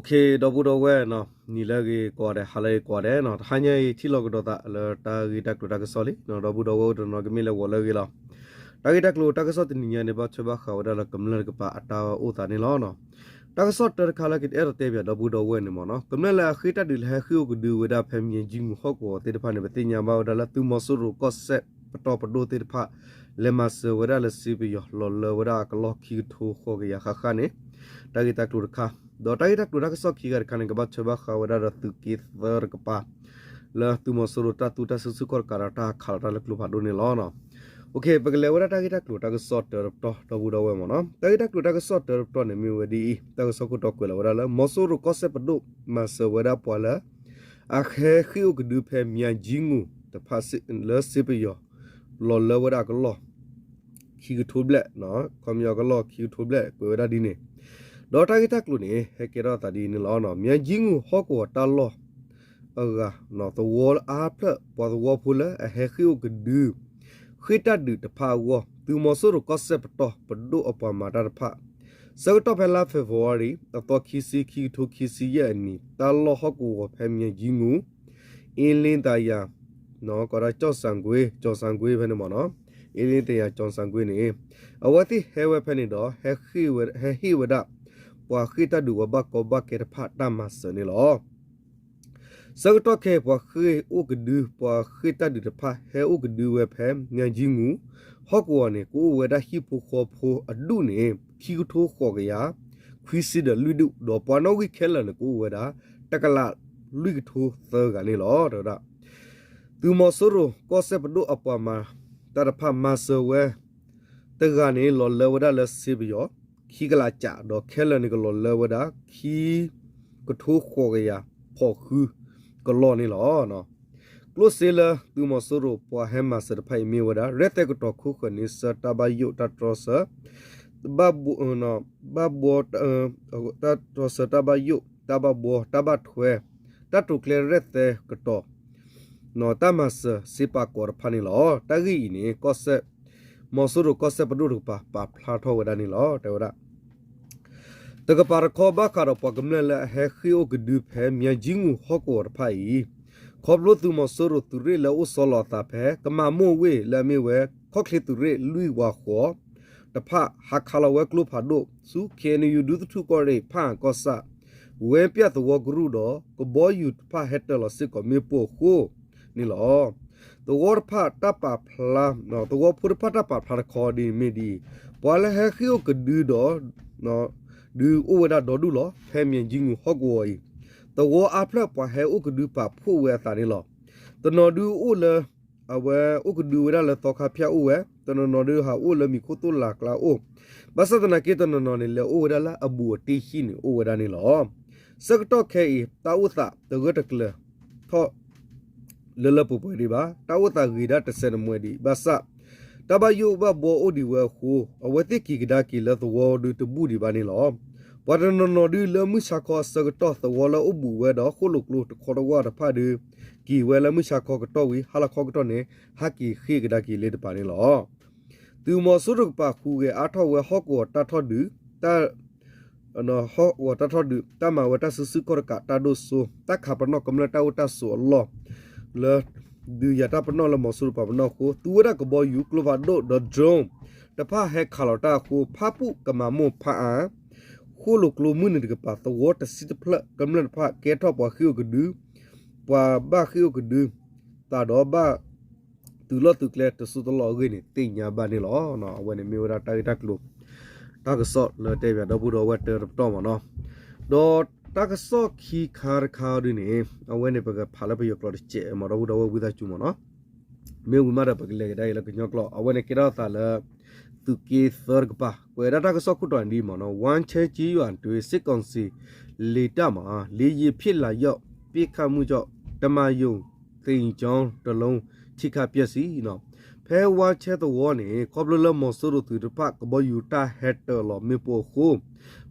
ဒီပုၢ်ဒီဝဲၢ်, နံၤလၢအဂ့ၤကိးဂၤဒဲး ဟါလၢအဂ့ၤကိးဂၤဒဲးနီၤ, တဟါညါအံၤ ထံၣ်လိာ်ကဒီးသးလၢတၢ်ဂ့ၢ်တၢ်ကျိၤတၢ်ကစီၣ်လံ, ဒီပုၢ်ဒီဝဲၢ်အိၣ်တနီၤကမ့ၢ်လၢဂီၤလၢအဂ့ၤလီၤ. တၢ်ဂ့ၢ်တၢ်ကျိၤတၢ်ကစီၣ်တနံၤညါန့ၣ် ဘၣ်ထွဲဘၣ်ဃးဝဲဒၣ်လၢကမျၢၢ်တကပၤအတၢ်အိၣ်သးန့ၣ်လီၤ. တၢ်ကစီၣ်တၢတခါလၢကအဲၣ်ဒိးတဲပၠးဒီပုၢ်ဒီဝဲၢ်န့ၣ်မ့ၢ်နီၤ, ကမျၢၢ်လၢအဃ့ၢ်တၢ်ဒုးလၢဟဲဃ့ၢ်အိၣ်ကဒုဝဲဒၣ်ဖဲမၠဲကၠံမူၤဟီၣ်ကဝီၤသ့ၣ်တဖၣ်န့ၣ် ပသ့ၣ်ညါဘၣ်ဝဲဒၣ်လၢသုးမီၤစိရိၤကီၢ်စဲၣ်ပတီၢ်ပဒိၣ်သ့ၣ်တဖၣ် လဲၤမၤစၢၤဝဲဒၣ်လၢစ့ပယီၤလီၤလၢဝဲဒၣ်အကလီၢ်ခံကထိဃိးကယၤဃၣ်ဃၣ်န့ၣ်, တၢ်ဂ့ၢ်တၢ်ကျိၤတခါ, ဒီးတၢ်ဂ့ၢ်တၢ်ကျိၤတၢ်ကစီၣ်ခံခါတခါန့ၣ် ကဘၣ်ထွဲဘၣ်ဃးဝဲဒၣ်ဒီးသုးက့သၢတကပၤ လၢသုးမီၤစိရိၤတၢ်သူတၢ်စုဆူၣ်ခီၣ်တကးဒီးတၢ်ဟးခးလီၤတၢ်လၢကျိဖးဒိၣ်န့ၣ်လီၤ. ပကလဲၤဝဲဒၣ်တၢ်ဂ့ၢ်တၢ်ကျိၤတၢ်ကစီၣ်တၢတပတီၢ်ဒီပုၢ်ဒီဝဲၢ်မ့ၢ်နီၤ, တၢ်ဂ့ၢ်တၢ်ကျိၤတၢ်ကစီၣ်တၢတပတီၢ်န့ၣ်မ့ၢ်ဝဲဒ်အံၤ, တၢ်ကစီၣ်ခိၣ်တီကွဲးလီၤဝဲဒၣ်လၢ မီၤစိရိၤကီၢ်စဲၣ်ပဒိၣ် မၤစၢၤဝဲဒၣ်ပှၤလၢ အဟဲဃ့ၢ်အိၣ်ကဒုဖဲမၠဲကၠံမူၤတဖၣ်လၢစ့ပယီၤ လီၤလၢဝဲဒၣ်အကလီၢ် ခံကထိဘျဲၣ်, ခီပညီအကလီၢ်ခံကထိဘျဲၣ် ကွဲးဝဲဒၣ်ဒ်န့ၣ်, ဒီးတၢ်ဂ့ၢ်တၢ်ကျိၤန့ၣ် ဟဲကဲထီၣ်သးဒ်အံၤန့ၣ်လီၤ. မၠဲကၠံမူၤဟီၣ်ကဝီၤတၢ်လီၢ်အဂၤ သဝီအါဖျၢၣ်ပှၤသဝီဖိလၢအဟဲဃ့ၢ်အိၣ်ကဒု ဃ့ၢ်တၢ်ဒုးတဖၣ်အဂီၢ် သုးမီၤစိရိၤကီၢ်စဲၣ်ပတီၢ်ပဒိၣ်အပှၤမၤတၢ်တဖၣ် ဆၢကတီၢ်ဖဲလါ February အသီခံဆံ ခံကထိခံဆံယဲၢ်အနံၤ တၢ်လီၢ်ဟီၣ်ကဝီၤဖဲမၠဲကၠံမူၤ အ့လ့သယၤ ကီးဒၣ်ကၠီၣ်စၣ်ကွ့, ကၠီၣ်စၣ်ကွ့ဖဲန့ၣ်မ့ၢ်နီၤ, အ့လ့သယၤကၠီၣ်စၣ်ကွ့န့ၣ် အဝဲသ့ၣ်ဟဲဝဲဖဲန့ၣ်ဒီး ဟဲဟ့ၣ်ဝဲဒၣ် ပှၤဃ့ၢ်တၢ်ဒုးပှၤဘၣ်ကီဘၣ်ခဲတဖၣ်တၢ်မၤစၢၤန့ၣ်လီၤ. ဆၢကတီၢ်ခဲအံၤ ပှၤဃ့ၢ်အိၣ်ကဒု ပှၤဃ့ၢ်တၢ်ဒုးတဖၣ် ဟဲအိၣ်ကဒုဝဲဖဲမၠဲကၠံမူၤဟီၣ်ကဝီၤန့ၣ် ကအိၣ်ဝဲဒၣ်ဟံၣ်ဖိဃီဖိအဒူၣ်န့ၣ် ခံကထိဃိးကယၤ ခွံဆံဒီးလွံၢ်ဒူၣ် ဒီးပှၤနီၣ်ဂံၢ်ခဲလၢာ်န့ၣ် ကအိၣ်ဝဲဒၣ် တကလးလွံၢ်ကထိသၢဂၤန့ၣ်လီၤ. တဲဝဲဒၣ် သုးမီၤစိရိၤကီၢ်စဲၣ်ပဒိၣ်အပှၤမၤတၢ်တဖၣ်မၤစၢၤဝဲ တဂၤန့ၣ် လီၤလၢဝဲဒၣ်လၢစ့ပယီၤ ခံကလးကး ဒီးခဲလၢာ်န့ၣ် ကလီၤလၢဝဲဒၣ် ခံကထိဃိးကယၤဖီၣ်ဃုကလီၢ်န့ၣ်လီၤ. ကျိၣ်စ့လၢသုးမီၤစိရိၤပှၤဟဲမၤစၢၤတဖၣ်အံၤမ့ၢ်ဝဲဒၣ် ရဲၣ်သဲကတီၤခိၣ်ဃၢၤန့ဆၢ တၢ်ဘၣ်ယိၣ်တၢ်တြီဆၢ ဘၣ်ဘှီ တၢ်တြီဆၢ တၢ်ဘၣ်ယိၣ် တၢ်ဘၣ်ဘှီ တၢ်ဘၣ်ထွဲ တၢ်တိာ်ကျဲရဲၣ်သဲကတီၤ တၢ်မၤစၢၤစ့ပာ်ကီးတဖၣ်န့ၣ်လီၤ. တၢ်ဂ့ၢ်အံၤန့ၣ် ကီၢ်စဲၣ် မီၤစိရိၤကီၢ်စဲၣ်ပဒိၣ်တကပၤ ပာ်ဖျါထီၣ်ဝဲဒၣ်န့ၣ်လီၤ. တဲဝဲဒၣ် တကပၤတခီဘၣ်ဃးဒီးပှၤကမျၢၢ်လၢအဟဲဃ့ၢ်အိၣ်ကဒုဖဲမၠဲကၠံမူၤဟီၣ်ကဝီၤတဖၣ်အံၤ ခီဖျိသုးမီၤစိရိၤသုးရ့ၣ်လၢအအိၣ်ဆီလီၤအသးဖဲ ကမၤမိၢ်ဝ့ၢ်လၢအမ့ၢ်ဝဲ ခီၣ်ချ့သုးရ့ၣ်လွံၢ်ဝးဃီၤတဖၣ် ဟးခးလီၤဝဲကျိဖးဒိၣ်ဆူ ခ့ၣ်အဲၣ်ယူၣ် ဒူသထူၣ်ကီၢ်ရ့ၣ် ဖၣ်အၣ်ကီၢ်ဆၣ် ဝဲပၠၣ်သဝီကရူၢ်ဒီး ကဘီယူၤတဖၣ်ဟဲတၢၤလီၤစ့ၢ်ကီးမ့ၣ်ပိၢ်အဃိန့ၣ်လီၤ. သဝီတဖၣ်တၢ်ပာ်ဖျါ, သဝီဖိတဖၣ်တၢ်ပာ်ဖျါတခီဒ်န့ၣ်မ့ၢ်ဒ်အံၤ, ပှၤလၢဟဲဃ့ၢ်အိၣ်ကဒုဒီး ဒုးအိၣ်ဝဲဒၣ်ဒီဒူၣ်လီၤ. ဖဲမၠဲကၠံမူၤဟီၣ်ကဝီၤအံၤ သဝီအါဖျၢၣ်ပှၤဟဲအိၣ်ကဒုပာ်ဖှိၣ်ဝဲအသးန့ၣ်လီၤ. တနီၤဒုးအိၣ်လၢ အဝဲအိၣ်ကဒုဝဲဒၣ်လၢသီခါဖၠၣ်အိၣ်ဝဲ, တနီၤနီၤဒုးဟးအိၣ်လၢမံၤခိၣ်သိၣ်လၢ်ကျါအိၣ်, ဘၣ်ဆၣ်သနာ်က့တနီၤနီၤန့ၣ် လဲၤအိၣ်ဝဲဒၣ်လၢအဘူးအတံၢ်ဟံၣ်န့ၣ်အိၣ်ဝဲဒၣ်န့ၣ်လီၤ. ဆၢကတီၢ်ခဲအံၤ တၢ်အိၣ်သးတဂၢၢ်တကျၢၤထီၣ် လၢလၢပှဲၤပှဲၤဒံးဘၣ်, တၢ်အိၣ်သးဂ့ၤဒၣ်တစဲးတမှဲဒံးဘၣ်ဆၣ်, တၢ်ဘၣ်ယိၣ်ဘၣ်ဘှီအိၣ်ဒံးဝဲအဃိ အဝဲသ့ၣ်က့ၤကဒါက့ၤလၢသဝီဒုးတဘူၣ်ဒံးဘၣ်န့ၣ်လီၤ. ပှၤတနီၤနီၤဒုးလၢမုၢ်ဆါခီအဆၢကတီၢ် သဝီလၢအိၣ်ဘူးဝဲဒီးဃိၣ်လိာ်ကျိတခီတဝၢ်တဖၣ်ဒုး က့ၤဝဲလၢမုၢ်ဆါခီကတီၢ်ဝံၤ ဟါလီၤခီကတီၢ်န့ၣ် ဟးက့ၤဃ့ၢ်ကဒါက့ၤလၢတပၤန့ၣ်လီၤ. သုးမီၤစိရိၤကပာ်ဃုာ်ဂဲၤအါထီၣ်ဝဲဟီၣ်ကဝီၤတၢ်ထီၣ်ဒုး, တၢ် ဟီၣ်ကဝီၤတၢ်ထီၣ်ဒုး တၢ်မၤဝဲတၢ်စုဆူၣ်ခီၣ်တကးတၢ်ဒိၣ်စိ တၢ်ခးပနီၣ်ကမျၢၢ်တၢ်အိၣ်တၢ်ဆိးအလီၢ် လၢ ဒုးယၤတၢ်ပနီၣ်လၢမီၤစိရိၤပာ်ပနီၣ်အဃိ သူဝဲဒၣ်ကဘီယူၤ ကျိဖးဒိၣ်ဒီး drone တဖၣ်ဟဲခးလီၤတၢ်အဃိ ဖၣ်ပူၣ်ကမၤမိၢ်ဖၣ်အၣ် ဃိၣ်လိာ်ကျိမုၢ်နုာ်တကပၤ သဝီတဆံတဖျၢၣ် ကမျၢၢ်တဖၣ်ကဲထီၣ်ပှၤဃ့ၢ်အိၣ်ကဒု ပှၤဘၣ်ဃ့ၢ်အိၣ်ကဒု သးဒီးဘၣ် သုးလီၢ်သုးကျဲတစိၢ်တလီၢ်အဂ့ၢ်န့ၣ် သ့ၣ်ညါဘၣ်န့ၣ်လီၤ. အဝဲန့ၣ်မ့ၢ်ဝဲဒၣ်တၢ်ဂ့ၢ်တၢ်ကျိၤ တၢ်ကစီၣ်လၢတဲဘၣ်ဒီပုၢ်ဒီဝဲၢ်တၢတပတီၢ်မ့ၢ်နီၤ. ဒီးတၢ်ကစီၣ်ခံခါတခါဒ်န့ၣ် အဝဲန့ၣ်ပကဖးလၢပယီၤကျိာ်တစဲးမ့ၢ် ဒီပုၢ်ဒီဝဲၢ်ဝံသးစူၤမ့ၢ်နီၤ. မ့ၢ်ဝံၤမးဒီးပကလဲၤကဒါအံၤလၢကညီကျိာ် အဝဲန့ၣ်ကဲထီၣ်သးလၢ သုးက့သၢတကပၤ ကွဲးဒၣ်တၢ်ကစီၣ်ခိၣ်တီဒ်အံၤမ့ၢ်နီၤ, ဝါချဲကျေးရွာတွင် စစ်ကောင်စီ လေတပ်မတော် လေယာဉ်ဖြင့်လာရောက်ပစ်ခတ်မှုကြောင့် တမံယုံ သင်္ဃန်းတစ်လုံး ထိခိုက်ပျက်စီးနီၤ. ဖဲဝါချဲသဝီန့ၣ် ခီဖျိလၢမီၤစိရိၤသုးတဖၣ် ကဘီယူၤတၢ်ဟဲတၢၤလီၤမ့ၣ်ပိၢ်အဃိ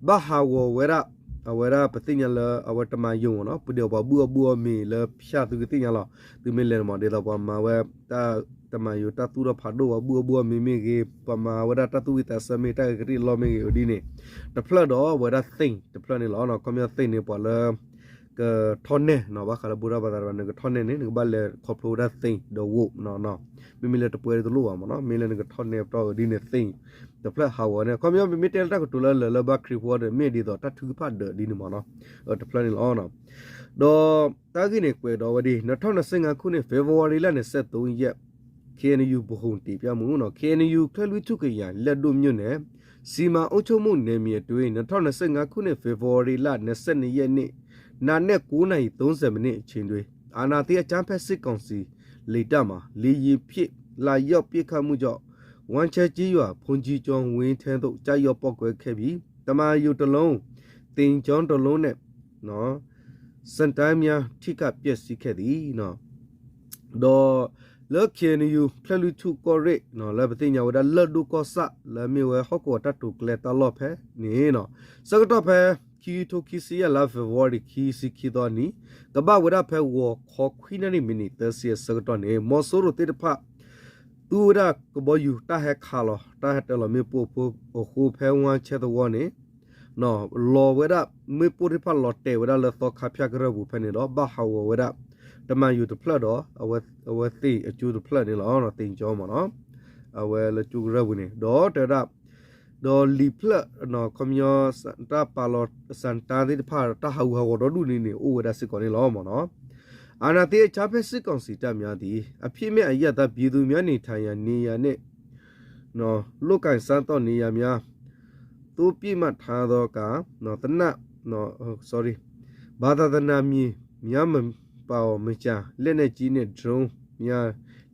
ဘၣ်ဟးဂီၤဝဲဒၣ် အဝဲဒၣ်ပသ့ၣ်ညါလၢအဝဲတမၤယိာ်မ့ၢ်နီၤ ပဒဲးပှၤဘုၣ်အီၣ်ဘုၣ်အီမ့ၤလၢဖၠၣ်သုကသ့ၣ်ညါလီၤ. သုမ့ၢ်လဲၤန့ၣ်မး ဒ်သိးပှၤမၤဝဲ တၢ်တမၤယိာ်တၢ်သူၣ်ထီၣ်ဖးဒိၣ်ပှၤဘုၣ်အီၣ်ဘုၣ်အီမ့ၤမ့ၢ်ဂ့ၤ ပှၤမၤဝဲဒၣ်တၢ်သူၣ်ဝံၣ်သးဆၢမ့ၢ်ဂ့ၤ တၢ်ဂ့ၤကတံၢ်လီၢ်မ့ၢ်ဂ့ၤအီၤဒ်န့ၣ် တဖျၢၣ်ဒီးအဝဲဒၣ်သ့ၣ်တဖျၢၣ်န့ၣ်လီၤ. ခီပညီသ့ၣ်န့ၣ် ပှၤလၢ ကထီၣ်နဲၣ်နီၤ ဘၣ်ဃးလၢ ဗုဒ္ဓဘာသာ တဖၣ်န့ၣ် ကထီၣ်နဲၣ်န့ၣ် နကဘၣ်လဲၤခီဖျိဝဲဒၣ်သ့ၣ်ဒီးဝိၣ်နီၤ. မ့မ့ၢ်လၢတပှဲၤတလိၣ်ဘၣ်မ့ၢ်နီၤ မ့ၢ်လၢနကထီၣ်နဲၣ်ပတီၢ်အီၤဒ်န့ၣ်သ့ၣ် တဖျၢၣ်ဟးဂီၤန့ၣ် ခီပညီပမ့ၢ်တဲလၢတၢ်ကတိၤလၢလၢာ်လၢဘၣ်ခရံာ်ဖိဒီး မ့ၢ်ဒ်သိးတၢ်ထုကဖၣ်ဒၢးဒ်န့ၣ်မ့ၢ်နီၤ တဖျၢၣ်န့ၣ်လီၤ. ဒီးတၢ်ဂ့ၢ်န့ၣ်ကွဲးဒီးဝဲဒ် နထီၣ်နစ့ငါးခုန့ၣ် February လါန့ၣ် စဲးသိယဲၢ် ခ့ၣ်အဲၣ်ယူၣ် ပဟိၣ်တံးပျၢ်မူနီၤ ခ့ၣ်အဲၣ်ယူၣ် ချၢၣ်လွံၢ်ထူၣ်ကယၤ လၢၢ်ဒိၣ်မြို့နယ် စီမံအုပ်ချုပ်မှုနယ်မြေအတွင်း နထီၣ်နစ့ငါးခုန့ၣ် February လါ နစဲးနံၣ်ယဲၢ်န့ၣ် နၢ်နဲၣ်ကိးနၣ်အံၤ သုံးဆယ်မိနစ်အချိန်တွင် အာဏာသိမ်းအကြမ်းဖက်စစ်ကောင်စီလေတပ်မှ လေယာဉ်ဖြင့် လာရောက်ပစ်ခတ်မှုကြောင့် ဝမ်းချေကျေးရွာ ဘုန်းကြီးကျောင်းဝင်းထဲသို့ ကျရောက်ပေါက်ကွဲခဲ့ပြီး တမံယိုတလုံး သင်္ဘောတစ်လုံးနှင့် စစ်တမ်းများ ထိခိုက်ပျက်စီးခဲ့သည် ဒီးလၢ ခ့ၣ်အဲၣ်ယူၣ် ချၢၣ်လွံၢ်ထူၣ်ကီၢ်ရ့ၣ် လၢပသ့ၣ်ညါဝဲဒၣ်လၢၢ်ဒိၣ်ကီၢ်ဆၣ် လၢအမ့ၢ်ဝဲဟီၣ်ကဝီၤတၢ်တိာ်ကျဲၤတၢ်လီၢ်ဖဲန့ၣ် ဆၢကတီၢ်ဖဲ ခံကထိခံဆံယဲၢ်လါ February ခံဆံခံသီအနံၤ ကဘၣ်ဝဲဒၣ်ဖဲဂီၤခီခွံနၣ်ရံၣ်မံးနံးသၢဆံအဆၢကတီၢ်န့ၣ် မီၤစိရိၤသ့ၣ်တဖၣ် သူဝဲဒၣ်ကဘီယူၤတၢ်ဟဲခးလီၤ တၢ်ဟဲတၢလီၤမ့ၣ်ပိၢ်အဃိ ဖဲဝါဆဲသဝီန့ၣ် လီၤဝဲဒၣ်မ့ၣ်ပိၢ်သ့ၣ်တဖၣ်လီၤတဲာ်ဝဲဒၣ်လၢသီခါဖၠၣ်ကရၢၢ်ပူၤဖဲန့ၣ်ဒီး ဘၣ်ဟးဂီၤဝဲဒၣ် တမံယိုတဖျၢၣ်ဒီး အဝဲသ့ၣ်အကၠိတဖျၢၣ်န့ၣ်လီၤ သင်္ဘောမ့ၢ်နီၤ အဝဲလၢကၠိကရၢၢ်ပူၤန့ၣ် ဒီးတဲဝဲဒၣ် ဒီးလံာ်ဖျၢၣ် ခီပညီ တၢ်ပာ်လီၤ စစ်တမ်း သ့ၣ်တဖၣ် တၢ်ဟးဂူာ်ဟးဂီၤဒီဒူၣ်န့ၣ်န့ၣ် အိၣ်ဝဲဒၣ်စ့ၢ်ကီးန့ၣ်လီၤမ့ၢ်နီၤ အာဏာသိမ်းအကြမ်းဖက်စစ်ကောင်စီတပ်များသည် အပြစ်မဲ့အရပ်သားပြည်သူများနေထိုင်ရာနေရာနှင့် လုပ်ကိုင်စားသောက်နေရာများ သို့ပစ်မှတ်ထားသောအခါ သေနတ် sorry ဘာသာသနာမည်များမပါမကျန် လက်နက်ကြီးနှင့် drone များ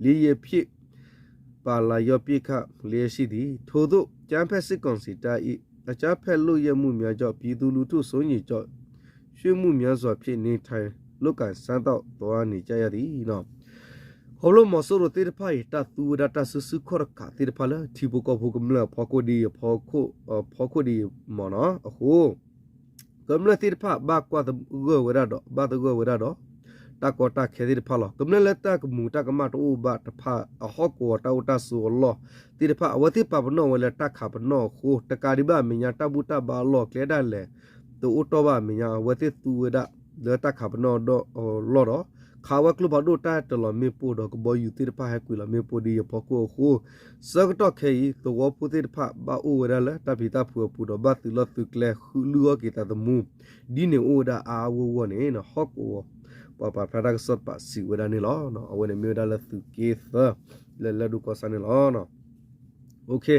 လေယာဉ်ဖြင့် ပါလာရောက်ပစ်ခတ်လျက်ရှိသည်။ ထို့သောအကြမ်းဖက်စစ်ကောင်စီတပ်၏ အကြမ်းဖက်လုပ်ရပ်များကြောင့် ပြည်သူလူထုစိုးရိမ်ကြောင့် ရွံ့မှုများစွာဖြင့် နေထိုင်လုပ်ကိုင်စားသောက်သွားနေကြရသည် ခီဖျိမီၤစိရိၤသ့ၣ်တဖၣ်အံၤ တၢ်သူဝဲဒၣ်တၢ်စုဆူၣ်ခီၣ်တဃာ်သ့ၣ်တဖၣ်လၢထံဖိကီၢ်ဖိကမျၢၢ်အဖီခိၣ်ဒ်အံၤ အဖီခိၣ်ဒ်အံၤမ့ၢ်နီၤ အဃိ ကမျၢၢ်သ့ၣ်တဖၣ်ဘၣ်ကွၢ်သဂၢၢ်ဝဲဒၣ်ဒီး ဘၣ်သဂၢၢ်ဝဲဒၣ်ဒီး တၢ်ကီတၢ်ခဲသ့ၣ်တဖၣ်လီၤ. ကမျၢၢ်လၢတၢ်ကမူးတၢ်ကမၣ်တအိၣ်ဘၣ်တဖၣ် အဟီၣ်ကဝီၤတၢ်အိၣ်တၢ်ဆိးအလီၢ်သ့ၣ်တဖၣ် အဝဲသ့ၣ်ပာ်ပနီၣ်ဝဲလၢတၢ်ခးပနီၣ်အဃိ တကးဒံးဘၣ်အမဲာ်ညါ တၢ်ဘူၣ်တၢ်ဘါအလီၢ်အကျဲဒၣ်လဲာ် တအိၣ်တီၢ်ဘၣ်အမဲာ်ညါ အဝဲသ့ၣ်သူဝဲဒၣ်လၢတၢ်ခးပနီၣ်အလီၢ်ဒီး ခးဝဲကျိဖးဒိၣ်တၢ်တလီၤမ့ၣ်ပိၢ်ဒီး ကဘီယူၤသ့ၣ်တဖၣ်ဟဲကွံာ်လီၤမ့ၣ်ပိၢ်ဒ်အံၤအဖီခိၣ်အဃိ ဆၢကတီၢ်ခဲအံၤ သဝီဖိသ့ၣ်တဖၣ်ဘၣ်အိၣ်ဝဲဒၣ်လၢတၢ်ပျံၤတၢ်ဖုးအပူၤဒီး ဘၣ်သုးလီၢ်သုးကျဲဃုလုၢ်အီၣ်က့ၤသးသမူ ဒ်န့ၣ်အိၣ်ဝဲဒၣ်အါအါဂီၢ်ဂီၢ်န့ၣ် ဟီၣ်ကဝီၤ ပှၤပာ်ဖျါတၢ်ကစီၣ်တပာ်စံးဝဲဒၣ်န့ၣ်လီၤ. အဝဲန့ၣ်မ့ၢ်ဝဲဒၣ်လၢသုးက့သၢ လၢလၢၢ်ဒိၣ်ကီၢ်ဆၣ်န့ၣ်လီၤ. တၢ်ဂ့ၢ်တၢ်ကျိၤ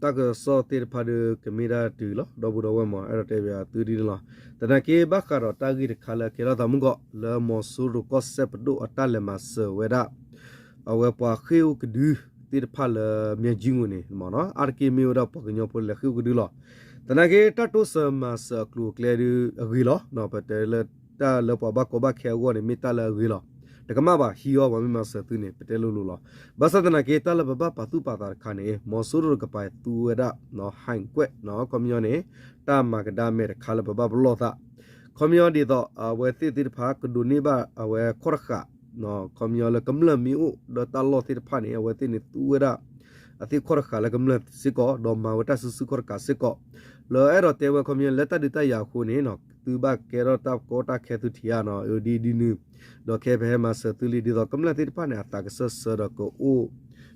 တၢ်ကစီၣ်သ့ၣ်တဖၣ်ဒီးကမ့ၢ်ဒၣ်တုၤလီၤ ဒီပုၢ်ဒီဝဲၢ်မ့ၢ် အဲၣ်ဒိးတဲဘၣ်သုဒ်န့ၣ်လီၤ. သနာ်က့ဘၣ်ဃးဒီးတၢ်ဂ့ၢ်တခါလၢအကဲထီၣ်သးမုၢ်ကီး လၢမီၤစိရိၤကီၢ်စဲၣ်ပဒိၣ်အတၢ်လဲၤမၤစၢၤဝဲဒၣ် အဝဲပှၤဃ့ၢ်အိၣ်ကဒုသ့ၣ်တဖၣ်လၢ မၠဲကၠံငိၣ်န့ၣ်မ့ၢ်နီၤ အါတက့ၢ်မ့ၢ်ဝဲဒၣ်ပှၤကညီဖိလဲၤဃ့ၢ်အိၣ်ကဒုလီၤ. သနာ်က့တၢ်တိစၢၤမၤစၢၤအကျိၤအကျဲဒုအဂ့ၤလီၤ. ပတဲလၢတၢ်လၢပှၤဘၣ်ကီဘၣ်ခဲအဂီၢ်န့ၣ် မ့ၢ်တၢ်လၢအဂ့ၤလီၤ. တကမၣ်ဘၣ် ဟံးအီၤပှၤမ့ၢ်မၤစၢၤသုန့ၣ် ပတဲလိၤလိၤလီၤ. ဘၣ်ဆၣ်သနာ်က့ တၢ်လၢပဘၣ်ပာ်သူၣ်ပာ်သးတခါန့ၣ် မီၤစိရိၤတကပၤသူဝဲဒၣ် ဟဲၣ်ကွဲး ခီပညီန့ၣ် တၢ်မၤကဒါမဲာ်တခါလၢပဘၣ်ပလီၢ်သး ခီပညီဒ်သိး အဝဲသ့ၣ်သ့ၣ်တဖၣ်ကဒိးန့ၢ်ဘၣ်အဝဲခီၣ်တဃာ် ခီပညီလၢကမျၢၢ်မ့ၢ်အိၣ်ဒီးတၢ်လီၢ်သ့ၣ်တဖၣ်န့ၣ် အဝဲသ့ၣ်န့ၣ်သူဝဲဒၣ် အသ့ၣ်ခီၣ်တဃာ်လၢကမျၢၢ်စ့ၢ်ကီး ဒီးမၤဝဲတၢ်စုဆူၣ်ခီၣ်တဃာ်စ့ၢ်ကီး လၢအဲၣ်ဒိးတဲဝဲခီပညီလၢတၢ်ဒုးတၢ်ယၤအဃိန့ၣ် သုဘၣ်ကဲထီၣ်တၢ်ကီတၢ်ခဲသုထံၣ်ဧါနီၤ ဒ်ဒ်နုၤ ဒီးခဲပဟဲမၤစၢၤသုလံ ဒ်သိးကမျၢၢ်သ့ၣ်တဖၣ်န့ၣ် အသးကစၢၢ်ဆၢဒီးကအိၣ်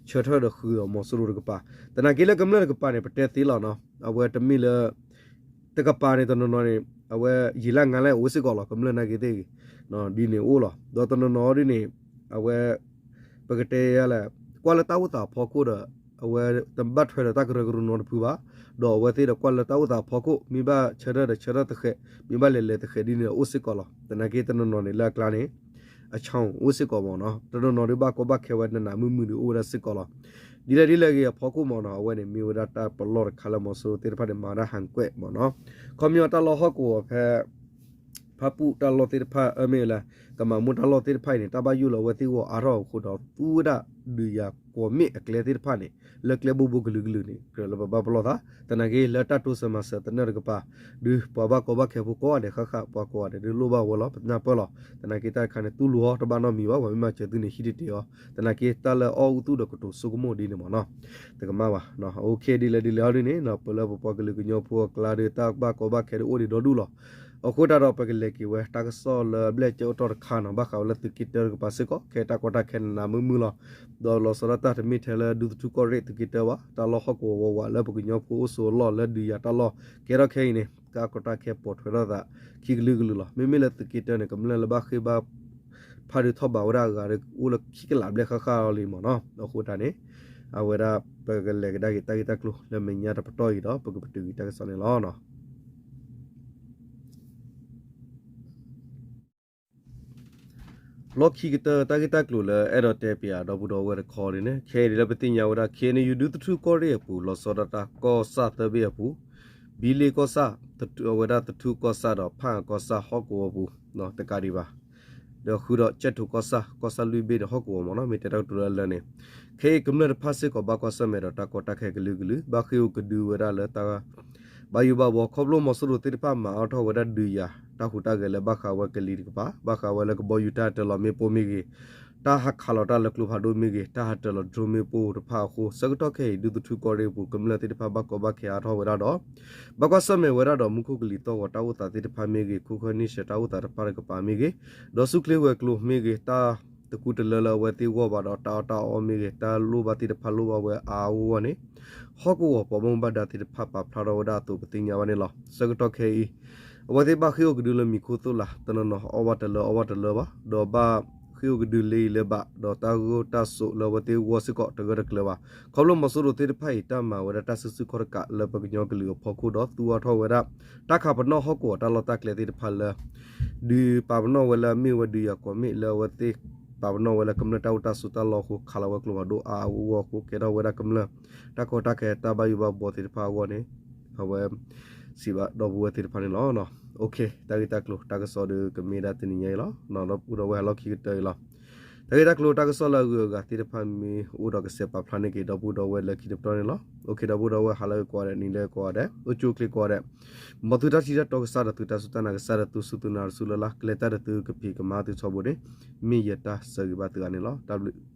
ဆၢထၢၣ်ဒီးဃုာ်ဒီးမီၤစိရိၤတကပၤ သနာ်က့လၢကမျၢၢ်တကပၤန့ၣ် ပတဲသ့လီၤနီၤ အဝဲတမ့ၢ်လၢ တကပၤန့ၣ် တနီၤနီၤန့ၣ် အဝဲယံာ်လၢ်ငါလၢ်အိၣ်စ့ၢ်ကီးလီၤ ကမျၢၢ်နာ်က့သ့ၣ်ဂ့ၤ ဒ်န့ၣ်အိၣ်လီၤ ဒီးတနီၤနီၤဒ်န့ၣ် အဝဲ ပကတဲယၤလဲၣ် ကွၢ်လၢတၢ်အိၣ်သးအဖီခိၣ်ဒီး အဝဲတဘၣ်ထွဲဒီးတၢ်ကရၢကရိနီတဖုဘၣ် ဒီးအဝဲသ့ၣ်ဒီးကွၢ်လၢတၢ်အိၣ်သးအဖီခိၣ် မ့ၢ်ဘၣ်ဆၢထၢၣ်ဒီးဆၢထၢၣ်တဃဲး မ့ၢ်ဘၣ်လဲၤလဲၤတဃဲးဒ်န့ၣ်ဒီးအိၣ်စ့ၢ်ကီးလီၤ သနာ်က့တနီၤနီၤန့ၣ်လၢအကျါန့ၣ် အဆၣ်အိၣ်စ့ၢ်ကီးမ့ၢ်နီၤ တနီၤနီၤဒ်ဘၣ်ကီဘၣ်ခဲဝဲနးနးမုၢ်မုၢ်ဒ်အိၣ်ဝဲဒၣ်စ့ၢ်ကီးလီၤ ဒ်လဲၣ်ဒ်လဲၣ်ဂ့ၤအဖီခိၣ်မ့ၢ်နီၤ အဝဲန့ၣ်မ့ၢ်ဝဲဒၣ်တၢ်ပလီၢ်တခါလၢမီၤစိရိၤသ့ၣ်တဖၣ်န့ၣ် မၤဒၣ်ဟဲၣ်ကွဲးမ့ၢ်နီၤ ခီပညီတၢ်လီၢ်ဟီၣ်ကဝီၤဖဲ ဖ ဖၣ်ပူၣ်တၢ်လီၢ်သ့ၣ်တဖၣ် အမ့ၢ်လၢ ကမၤမူၣ်တၢ်လီၢ်သ့ၣ်တဖၣ်အံၤန့ၣ် တၢ်ဘၣ်ယိၣ်လၢအဝဲသ့ၣ်ဂီၢ်အါထီၣ်အဃိဒီး သူဝဲဒၣ်ဒုးယၤကွီၢ်မ့ၣ်အကျဲသ့ၣ်တဖၣ်န့ၣ် လၢကျဲဘိဘိကလုာ်ကလုာ်န့ၣ် ကြၢးလၢပဘၣ်ပလီၢ်သး သနာ်က့လၢတၢ်တိစၢၤမၤစၢၤသနၢၣ်တကပၤ ဒုးပှၤဘၣ်ကီဘၣ်ခဲဖိကိးဂၤဒဲးဃၣ်ဃၣ် ပှၤကိးဂၤဒဲးဒုးလိၣ်ဘၣ်ဝဲလီၤ ပနၢ်ပၢၢ်လီၤ သနာ်က့တၢ်တခါန့ၣ် တူၢ်လိာ်အီၤတဘၣ်နီတမံၤဘၣ် ပှၤမ့ၢ်မၤစၢၤသုန့ၣ် ဟံးတ့ၢ်တ့ၢ်အီၤ သနာ်က့တၢ်လၢအီၣ်အူသူၣ်ဒီးကတိၤဆိကမိၣ်ဒ်န့ၣ်မ့ၢ်နီၤ တကမၣ်ဘၣ် OK ဒ်လဲၣ်ဒ်လဲၣ်အီၤဒ်န့ၣ် ပလၢပပှၤကလုာ်ကညီဖိအကျါဒီး တၢ်ဘၣ်ကီဘၣ်ခဲဒုးအိၣ်ဒံးဒီဒူၣ်လီၤ အဃိသတးဒီး ပကလဲၤက့ၤဝဲတၢ်ကစီၣ်လၢအဘျဲၣ်ကဲအိၣ်တီၢ်တခါနီၤ ဘၣ်ဃးဝဲလၢသုးက့တၢတကပၤစ့ၢ်ကီး ခဲအံၤတၢ်ကီတၢ်ခဲနးနးမုာ်မုာ်လီၤ ဒီးလီၤဆီဒၣ်တၢ်တမ့ၢ်ထဲလၢဒူသထူကီၢ်ရ့ၣ်သုးက့တၢဘၣ် တၢ်လီၢ်ဟီၣ်ကဝီၤဝးဝးလၢပကညီဖိအိၣ်ဆိးအလီၢ်လၢဒုးယၤတၢ်လီၢ်ကဲထီၣ်ခဲအံၤန့ၣ် တၢ်ကီတၢ်ခဲပိာ်ထွဲထီၣ်သး ခံကလုာ်ကလုာ်လီၤ မ့မ့ၢ်လၢသုးက့တၢန့ၣ် ကမျၢၢ်လၢဘၣ်ဃ့ၢ်ဘၣ် ဖးဒုးထီၣ်ဘးဝဲဒၣ်အဂၤဒီးအိၣ်လၢခံကလးဘျဲၣ်ဃၣ်ဃၣ်လီၤလံမ့ၢ်နီၤ အဃိတၢ်န့ၣ် အဝဲဒၣ် ပကလဲၤကဒါက့ၤတၢ်ဂ့ၢ်တၢ်ကျိၤလၢမဲာ်ညါတပတီၢ်အံၤဒီး ပကပတုာ်က့ၤတၢ်ကစီၣ်န့ၣ်လီၤ လီၢ်ခံကတၢၢ်တၢ်ဂ့ၢ်တၢ်ကျိၤလၢအဲၣ်ဒိးတဲပၠးဒီပုၢ်ဒီဝဲၢ်တခီန့ၣ် ခဲအံၤဒ်လၢပသ့ၣ်ညါဝဲဒၣ် ခ့ၣ်အဲၣ်ယူၣ် ဒူသထူကီၢ်ရ့ၣ်အပူၤ လီၤဆီဒၣ်တၢ်ကီၢ်ဆၣ်သၢဘ့ၣ်အပူၤ ဘံလ့ကီၢ်ဆၣ် အဝဲဒၣ်သထူကီၢ်ဆၣ်ဒီးဖၣ်အၣ်ကီၢ်ဆၣ်ဟီၣ်ကဝီၤပူၤ တကးဒံးဘၣ် ဒီးဃုာ်ဒီးကၠဲၣ်ထိးကီၢ်ဆၣ် ကီၢ်ဆၣ်လွံၢ်ဘ့ၣ်ဒီးဟီၣ်ကဝီၤမ့ၢ်နီၤ မ့ၢ်တဲတၢ်ကတိၤလၢအလၢန့ၣ် ခဲအံၤကမျၢၢ်တဖၣ်စ့ၢ်ကီးဘၣ်ကွၢ်ဆၢၣ်မဲာ်ဒီးတၢ်ကီတၢ်ခဲကလုာ်ကလုာ် ဘၣ်ဃ့ၢ်အိၣ်ကဒုဝဲဒၣ်လၢတၢ် ဘၣ်ယိၣ်ဘၣ်ဘှီ ခီဖျိမီၤစိရိၤသ့ၣ်တဖၣ်မၤအါထီၣ်ဝဲဒၣ်ဒုးယၤ တၢ်ဟူးတၢ်ဂဲၤလၢဘၣ်ဃးဝဲကလံၤတကပၤ ဘၣ်ဃးဝဲလၢကဘီယူၤတၢ်တၢၤလီၤမ့ၣ်ပိၢ်မ့ၢ်ဂ့ၤ တၢ်ဟးခးလီၤတၢ်လၢကျိဖးဒိၣ်မ့ၢ်ဂ့ၤ တၢ်ဟးတၢၤလီၤ drone မ့ၣ်ပိၢ်တဖၣ်အဃိ ဆၢကတီၢ်ခဲအံၤ ဒူသထူကီၢ်ရ့ၣ်အပူၤ ကမျၢၢ်သ့ၣ်တဖၣ်ဘၣ်ကီဘၣ်ခဲအါထီၣ်ဝဲဒၣ်ဒီး ဘၣ်ကွၢ်ဆၢၣ်မဲာ်ဝဲဒၣ်ဒီးမူခိၣ်ကလံၤသီၣ်ဂီၤတၢ်အိၣ်သးသ့ၣ်တဖၣ်မ့ၢ်ဂ့ၤ ခိၣ်ဃၢနံၣ်ဆဲးတၢ်အိၣ်သးတဖၣ်တကပၤမ့ၢ်ဂ့ၤ ဒီးဆူၣ်ချ့ဝဲၤကျိၤမ့ၢ်ဂ့ၤ တၢ်သကူတလၢလၢအဝဲသ့ၣ်ဂီၢ်ဘၣ်ဒီးတၢ်အီၣ်တၢ်အီမ့ၢ်ဂ့ၤ တၢ်လိၣ်ဘၣ်သ့ၣ်တဖၣ်လိၣ်ဘၣ်ဝဲအါအါဂီၢ်ဂီၢ်န့ၣ် ဟီၣ်ကဝီၤပှၤဘၣ်မူဘၣ်ဒါသ့ၣ်တဖၣ်ပာ်ဖျါထီၣ်ဝဲဒၣ်အသိးပသ့ၣ်ညါဘၣ်န့ၣ်လီၤ. ဆၢကတီၢ်ခဲအံၤ အဝဲသ့ၣ်ဘၣ်ဃ့ၢ်အိၣ်ကဒုလၢမံၤခိၣ်သိၣ်လာ် တနီၤနီၤအီၣ်ဘၣ်တလၢအီဘၣ်တလၢဘၣ် ဒီးဘၣ်ဃ့ၢ်အိၣ်ကဒုလၢအံၤလၢဘၣ် ဒီးတၢ်ဂိၢ်တၢ်ဆိးလၢအဝဲသ့ၣ်ဂီၢ်စ့ၢ်ကီးတဂၢၢ်တကျၢၤဘၣ်. ခီဖျိမီၤစိရိၤသ့ၣ်တဖၣ်အံၤ တၢ်မၤဝဲဒၣ်တၢ်စုဆူၣ်ခီၣ်တကးလၢပကညီကလုာ်အဖီခိၣ်ဒီးသူအါထီၣ်ဝဲဒၣ် တၢ်ခးပနီၣ်ဟီၣ်ကဝီၤတၢ်လီၢ်တၢ်ကျဲသ့ၣ်တဖၣ်လၢ ဒုးပာ်ပနီၣ်ဝဲလၢအမ့ၢ်ဝဲဒုးယၤကွီၢ်မ့ၣ်လၢအဝဲသ့ၣ် ပာ်ပနီၣ်ဝဲလၢကမျၢၢ်တၢ်အိၣ်တၢ်ဆိးတၢ်လီၢ်အဃိ ခးလီၤဝဲကျိဖးဒိၣ်အါအါဂီၢ်ဂီၢ်အဃိ ကဲထီၣ်ဝဲဒၣ်ကမျၢၢ် တၢ်ကီတၢ်ခဲတၢ်ဘၣ်ယိၣ်ဘၣ်ဘှီသ့ၣ်တဖၣ်အဂီၢ်န့ၣ် အဝဲ စံးဘၣ်ဒီပုၢ်ဝဲၢ်သ့ၣ်တဖၣ်န့ၣ်လီၤ. တၢ်ဂ့ၢ်တၢ်ကျိၤတၢ်ကစီၣ်ဒီးကမ့ၢ်ဒၣ်တနံၤညါအံၤလီၤ. ဒီပုၢ်ဒီဝဲၢ်ဟးလီၢ်ခံကတၢၢ်အံၤလီၤ. တၢ်ဂ့ၢ်တၢ်ကျိၤတၢ်ကစီၣ်လၢအဂုၤအဂၤသ့ၣ်တဖၣ်မ့ၢ်အိၣ်ဒီးကစဲးပာ်ဖျါန့ၢ်က့ၤဒီပုၢ်ဒီဝဲၢ်လၢခံတပတီၢ်န့ၣ်လီၤ. ဒီပုၢ်ဒီဝဲၢ်ဟးလၢအဂ့ၤကိးဂၤဒဲး နံၤလၢအဂ့ၤကိးဂၤဒဲး အိၣ်ဆူၣ်အိၣ်ချ့ကိးဂၤဒဲး မ်သုတၢ်ထံၣ်တၢ်တီကစၢ်ဒီးသုတၢ်စူၢ်တၢ်နာ်ကစၢ်ဒီးသုစူၢ်သုနာ်တစူၢ်လၢ်လၢ် ကလဲၤတၢ်ဒီးသုကဖံးကမၤသုထီဘိန့ၣ် မ့ၢ်ယတၢ်ဆၢဂ့ၤဘၣ်သုဂၤန့ၣ်လီၤ. တၢ်ဘျုး